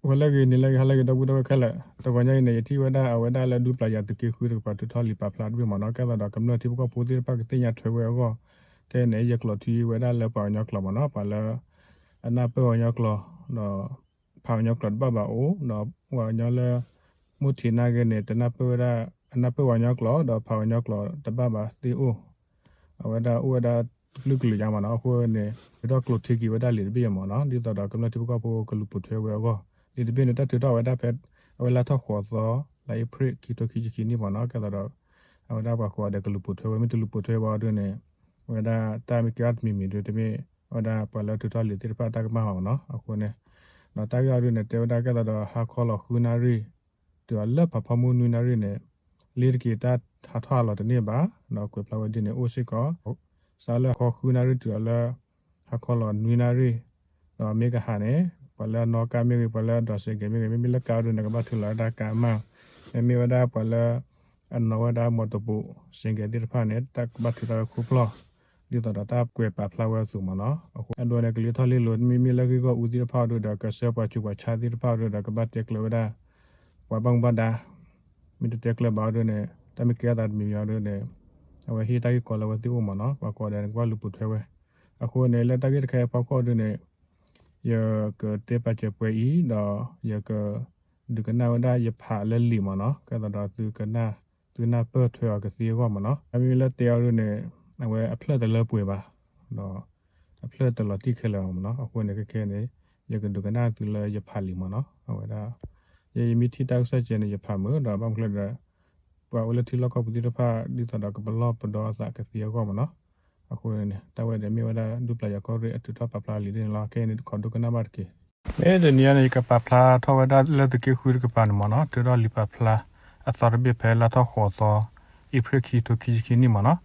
ဝဲလၢဂ့ၤ နံၤလၢဂ့ၤ ဟါလၢဂ့ၤ ဒီပုၢ်ဒီဝဲၢ်ခဲလၢာ်, တဂီၤညါအံၤန့ၣ် ယထံၣ်ဝဲဒၣ်အဝဲဒၣ်လၢဒူပျၢ်ယၤသုးက့ဃုတကပၤ ထုးထီၣ်လံာ်ပာ်ဖျါတဘ့ၣ်မ့ၢ်နီၤ, ကဲသးဒီးကမျၢၢ်ထံဖိကီၢ်ဖိသ့ၣ်တဖၣ်ကသ့ၣ်ညါထွဲဝဲအဂီၢ်, ခဲအံၤန့ၣ် ယကျိးထံဝဲဒၣ်လၢပှၤကညီကျိာ်မ့ၢ်နီၤ, ပှၤလၢ အနၢ်ပၢၢ်ပှၤကညီကျိာ် ဒီး ဖးပှၤကညီကျိာ်တဘၣ်ဘၣ်အိၣ်, ဒီးပှၤကညီလၢ မိၢ်ထံးနၢ်ဂ့ၤန့ၣ် တနၢ်ပၢၢ်ဝဲဒၣ် အနၢ်ပၢၢ်ပှၤကညီကျိာ် ဒီးဖးပှၤကညီကျိာ်တဘၣ်ဘၣ်သ့ၣ်အိၣ်, အဝဲဒၣ်အိၣ်ဝဲဒၣ်တကလုာ်ကလုာ်ညါမ့ၢ်နီၤ, အဃိန့ၣ် ထုးထီၣ်ကျိးထံက့ၤဝဲဒၣ်လံာ်တဘ့ၣ်အံၤမ့ၢ်နီၤ, ဒ်သိးဒီးကမျၢၢ်ထံဖိကီၢ်ဖိကလူၤပိာ်ထွဲဝဲအဂီၢ်, လံာ်တဘ့ၣ်န့ၣ် တၢ်ထုးထီၣ်ဝဲဒၣ်ဖဲ အဝဲလါထီၣ်ဃိးသီ လါအ့ဖြ့ၣ် ခံထိခံဆံခံနံၣ်မ့ၢ်နီၤ, ကဲသးဒီး အဝဲဒၣ်ပှၤကိးဂၤဒဲးကလူၤပိာ်ထွဲဝဲ မ့ၢ်တလူၤပိာ်ထွဲဘၣ်အီၤဒုန့ၣ် အဝဲဒၣ်တၢ်မ့ၢ်ကဲထီၣ်တမံၤမံၤဒု တမ့ၢ် အဝဲဒၣ်ပှၤလၢထုးထီၣ်လံာ်သ့ၣ်တဖၣ်တၢ်ကမၣ်ဘၣ်မ့ၢ်နီၤ, အဃိန့ၣ် ဒီးတၢ်ဂ့ၢ်အီၤဒုန့ၣ် တဲဝဲဒၣ်ကဲသးဒီးဟါခီလီၤဃုနၣ်ရံၣ် တုၤအီၤလၢဖးဖီမုၢ်နွံနၣ်ရံၣ်န့ၣ် လ့ၤတက့ၤတၢ်ဟးထီၣ်ဟးလီၤတန့ၢ်ဘၣ်, ဒီးကွဲးဖျါဝဲဒ်န့ၣ်အိၣ်စ့ၢ်ကီး စးလၢဟါခီဃုနၣ်ရံၣ်တုၤအီၤလၢ ဟါခီလီၤနွံနၣ်ရံၣ်, ဒီးမ့ၢ်ကဟးန့ၣ် ပှၤလၢအနီၣ်ကါမ့ၢ်ဂ့ၤ ပှၤလၢအဒိးစဲးကဲးမ့ၢ်ဂ့ၤ မ့မ့ၢ်လၢကါအီၤဒုန့ၣ် ကဘၣ်ထုးလီၤဝဲဒၣ်ကါမၢ်, မ့မ့ၢ်ဝဲဒၣ်ပှၤလၢ အနီၣ်ဝဲဒၣ်မီတီပူၤ စဲးကဲးသ့ၣ်တဖၣ်န့ၣ် တၢ်ကဘၣ်ထုးထီၣ်ဝဲခိၣ်ဖျီၣ်, ဒ်သိးဒီးတၢ်ကွဲးပာ်ဖျါဝဲအသိးမ့ၢ်နီၤ, အဃိအဒိန့ၣ် ကလ့ၤထီၣ်လ့ၤလိၤ မ့မ့ၢ်လၢဂ့ၢ်ဂီၢ်အူသ့ၣ်တဖၣ်အီၤဒုဒီး ကဆှၢပှၤဆူးပှၤဆါသ့ၣ်တဖၣ်အီၤဒုဒီး ကဘၣ်တဲကျၢၤဝဲဒၣ် ပှၤဘၣ်မူဘၣ်ဒါ, မ့ၢ်တတဲကျၢၤဘၣ်အီၤဒုန့ၣ် တၢ်မ့ၢ်ကဲအသးတမံၤမံၤအီၤဒုန့ၣ် အဝဲဟ့ၣ်တၢ်ဂ့ၢ်ကီလၢအဝဲသ့ၣ်အိၣ်မ့ၢ်နီၤ, ပှၤကိးဂၤဒဲးန့ၣ် ကဘၣ်လူၤပိာ်ထွဲဝဲ, အဃိန့ၣ် လၢတၢ်ဂ့ၢ်တခါအံၤအဖီခိၣ်အီၤဒုန့ၣ် ယကတဲပာ်စၢၤပှဲၤအံၤဒီး ယက ဒုးကနၣ်ဝဲဒၣ်ယဖးလၢလံာ်မ့ၢ်နီၤ, ကဲသးဒီးသုကနၣ် သုနၢ်ပၢၢ်ထွဲအီၤကသ့အဂီၢ်မ့ၢ်နီၤ, အမ့ၢ်လၢတဲအီၤဒုန့ၣ် အဝဲအဖျၢၣ်တလၢပှဲၤဘၣ်, ဒီးအဖျၢၣ်တလီၤတံၢ်ခဲလၢာ်ဘၣ်မ့ၢ်နီၤ, အဃိန့ၣ် ခဲခဲန့ၣ် ယကဒုးကနၣ်သုလၢယဖးလံာ်မ့ၢ်နီၤ, အဝဲဒၣ် ယ ယမ့ၢ်ထံၣ်တၢ်ကစီၣ်ကဲန့ၣ် ယဖးမုာ်ဒီး ဘၣ်မနုၤလဲၣ်ဒီး ပှၤအိၣ်လၢထံလီၢ်ကီၢ်ပူၤသ့ၣ်တဖၣ် ဒ်သိးဒီးကပလီၢ်ပဒီအသးကသ့အဂီၢ်မ့ၢ်နီၤ, အဃိန့ၣ် တၢ်ဝဲဒၣ်မ့ၢ်ဝဲဒၣ်ဒူပျၢ်ယၤကီၢ်ရ့ၣ်အထုးထီၣ်ပာ်ဖျါလံာ်ဒ်န့ၣ်လီၤ, ခဲအံၤန့ၣ်တခီဒိကနၣ်ဘၣ်တက့ၢ်. မ့ၢ်တနံၤအံၤန့ၣ် ယကပာ်ဖျါထီၣ်ဝဲဒၣ်လၢသုးက့ဃုတကပၤန့ၣ်မ့ၢ်နီၤ, ထုးထီၣ်လံာ်ပာ်ဖျါအသီတဘ့ၣ်ဖဲလါထီၣ်ဃိးသီ အ့ဖြ့ၣ်ခံထိခံဆံခံနံၣ်မ့ၢ်နီၤ,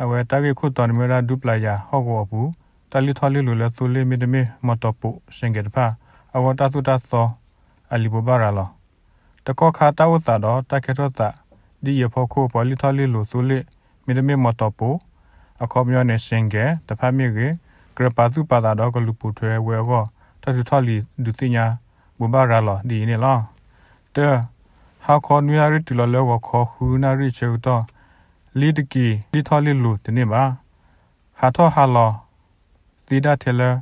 အဝဲတၢ်ဂ့ၢ်ခိၣ်တီန့ၣ်မ့ၢ်ဝဲဒၣ်ဒူပျၢ်ယၤဟီၣ်ကဝီၤအပူၤ တၢ်လံၣ်ထီၣ်လံၣ်လိၤလၢသိလ့ၣ်မ့တမ့ၢ်မီတီပိး စဲးကဲးတဖၣ် အဂီၢ်တၢ်သိၣ်တၢ်သီ အလံာ်ဘိးဘၣ်ရၤလီၤ တကီၢ်ခါတၢ်အိၣ်သးဒီးတၢ်ကဲထီၣ်သး ဒ်အံၤအဖီခိၣ် ပှၤလံၣ်ထီၣ်လံၣ်လိၤသိလ့ၣ် မ့တမ့ၢ်မီတီပိး အခီပညီန့ၣ် စဲးကဲး တဖၣ်မ့ၢ်ဂ့ၤ ကြၢးပာ်သူၣ်ပာ်သးဒီးကလူၤပိာ်ထွဲဝဲအဂီၢ် တၢ်ထုးထီၣ်လံာ်ဒုးသ့ၣ်ညါဘိးဘၣ်ရၤလီၤဒ်အံၤန့ၣ်လီၤ. တၢ ဟါခီနွံနၣ်ရံၣ်တုၤလီၤလၢဂီၤခီဃုနၣ်ရံၣ်ဆၢကတီၢ် လ့ၤတက့ၤလံၣ်ထီၣ်လံၣ်လိၤတန့ၢ်ဘၣ် ဟးထီၣ်ဟးလီၤ သ့ဒၣ်ထဲလၢ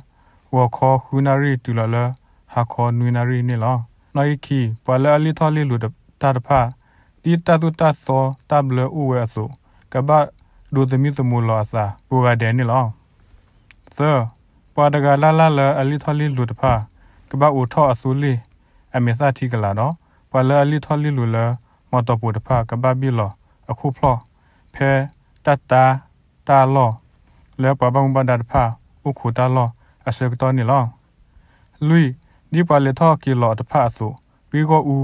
ဂီၤခီဃုနၣ်ရံၣ်တုၤလီၤလၢ ဟါခီနွံနၣ်ရံၣ်န့ၣ်လီၤ. နီၣ်ဂံၢ်ခံ ပှၤလၢအလံၣ်ထီၣ်လံၣ်လိၤတၢ်တဖၣ် ဒ်တၢ်သိၣ်တၢ်သီတၢ်ဘျၢအိၣ်ဝဲအသိး ကဘၣ်ဒိးသမံသမိးလီၤအသးကိးဂၤဒဲးန့ၣ်လီၤ. သၢ ပှၤတဂၤလၢ်လၢ်လၢအလံၣ်ထီၣ်လံၣ်လိၤတဖၣ် ကဘၣ်အိးထီၣ်အသိလ့ၣ် အမဲာ်သၣ်ထံကလာ်ဒီး ပှၤလၢအလံၣ်ထီၣ်လံၣ်လိၤလၢ မီတီပိးတဖၣ် ကဘၣ်ဘ့ၣ်လီၤအခိၣ်ဖျီၣ် ဖဲတၢ်တၢ်တၢ်လီၢ် လၢပှၤဘၣ်မူဘၣ်ဒါတဖၣ် အိၣ်ခိးတၢ်လီၢ်အဆၢကတီၢ်န့ၣ်လီၤ. လွံၢ် ဒ်ပှၤလဲၤထီၣ်က့ၤလီၤတဖၣ်အသိး ဂ့ၢ်ဂီၢ်အူ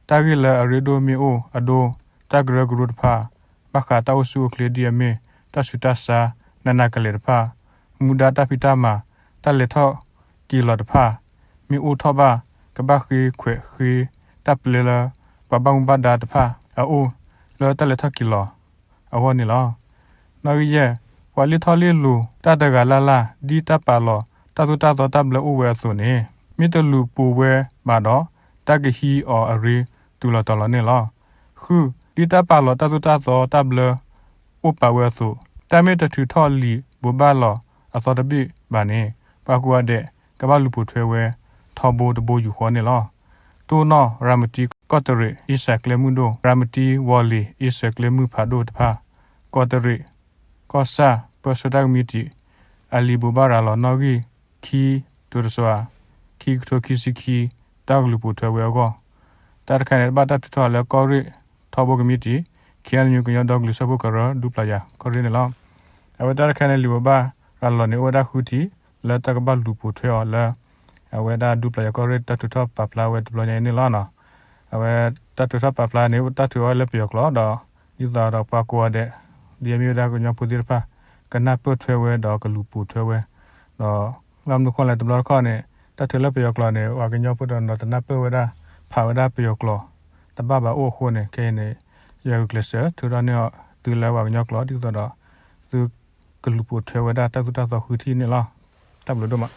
တၢ်ဂ့ၢ်လၢအရ့ဒိၣ်မ့ၢ်အိၣ်အဒိ တၢ်ကရၢကရိတဖၣ် ဘၣ်ဃးတၢ်အိၣ်ဆူၣ်အိၣ်ချ့ဒ်အမ့ၢ် တၢ်ဆူးတၢ်ဆါ နးနးကလဲာ်တဖၣ် မူဒါတၢ်ဖံးတၢ်မၤ တၢ်လဲၤထီၣ်က့ၤလီၤတဖၣ် မ့ၢ်အိၣ်ထီၣ်ဘၣ် ကဘၣ်ဃ့ခွဲးဃ့တၢ်ပျဲလၢ ပှၤဘၣ်မူဘၣ်ဒါတဖၣ်အအိၣ် လၢတၢ်လဲၤထီၣ်က့ၤလီၤအဂီၢ်န့ၣ်လီၤ. နီၣ်ဂံၢ်ယဲၢ် ပှၤလံၣ်ထီၣ်လံၣ်လိၤတၢ်တဂၤလၢ်လၢ် ဒ်တၢ်ပာ်လီၤတၢ်သိၣ်တၢ်သီတၢ်ဘျၢအိၣ်ဝဲအသိးန့ၣ် မ့ၢ်တလူၤပိာ်ဝဲဘၣ်ဒီး တၢ်ကဟံးအီၤအရ့တုၤလီၤတီၤလီၤန့ၣ်လီၤ. ဃု ဒ်တၢ်ပာ်လီၤတၢ်သိၣ်တၢ်သီတၢ်ဘျၢအိၣ်ပာ်ဝဲအသိး တၢ်မ့ၢ်တထုးထီၣ်လံာ်ဘိးဘၣ်လီၤအသီတဘ့ၣ်ဘၣ်န့ၣ် ပှၤကိးဂၤဒဲး ကဘၣ်လူၤပိာ်ထွဲဝဲ ထီဘိတဘိယူၢ်ဃီန့ၣ်လီၤ. တိၢ်နီၣ် ရၤမတံကီၢ်တရံး အ့စၢၣ်ကျဲမုၢ်ဒိၣ် ရၤမတံဝီၤလ့ၤ အ့စၢၣ်ကျဲမုၢ်ဖးဒိၣ်တဖၣ် ကီၢ်တရံး ကီၢ်ဆၣ်ပၢဆှၢတၢ်ကမံးတံာ် အလံာ်ဘိးဘၣ်ရၤလီၤနီၣ်ဂံၢ် ခံ တိၤတစွၤ ခံကထိခံဆံခံ တၢ်ကလူၤပိာ်ထွဲဝဲအဂီၢ် တၢ်တခါန့ၣ် တဘၣ်တၢ်ထုးထီၣ်လၢကီၢ်ရ့ၣ်ထီဘိကမံးတံာ် ခ့ၣ်အဲၣ်ယူၣ် ကညီဒီကလုာ်စၢဖှိၣ်ကရၢ ဒူပျၢ်ယၤကီၢ်ရ့ၣ်န့ၣ်လီၤ. အဝဲတၢ်တခါန့ၣ် လံာ်ဘိးဘၣ်ရၤလီၤန့ၣ် အိၣ်ဝဲဒၣ်ဃုထံၣ် လၢတၢ်ကဘၣ်လူၤပိာ်ထွဲအီၤလၢ အဝဲဒၣ်ဒူပျၢ်ယၤကီၢ်ရ့ၣ်တၢ်ထုးထီၣ်ပာ်ဖျါဝဲတဘျီညါအံၤန့ၣ်လီၤ. အဝဲတၢ်ထုးထီၣ်ပာ်ဖျါန့ၣ် တၢ်ထုးအီၤလၢပယီၤကျိာ်ဒီး ဒ်သိးဒီးပှၤကိးဂၤဒဲး ဒ်အမ့ၢ်ဝဲဒၣ်ကညီဖိသ့ၣ်တဖၣ် ကနၢ်ပၢၢ်ထွဲဝဲဒီးကလူၤပိာ်ထွဲဝဲ ဒီး ဘၣ်မနုၤဃိလဲၣ်တဘျီတခီၣ်န့ၣ် တၢ်ထုးလၢပယီၤကျိာ်န့ၣ် ပှၤကညီဖိတနီၤတနၢ်ပၢၢ်ဝဲဒၣ် ဖးဝဲဒၣ်ပယီၤကျိာ် တဘၣ်ဘၣ်အိၣ်အဃိန့ၣ် ခဲအံၤန့ၣ် ယဂုာ်ကျဲးစၢးထုးထီၣ်န့ၢ်အီၤသုလၢပှၤကညီကျိာ် ဒ်သိးဒီး သုကလူၤပိာ်ထွဲဝဲဒၣ်တၢ်သိၣ်တၢ်သီဃုထံၣ်န့ၣ်လီၤ. တၢ်ဘျုးဒိၣ်မး.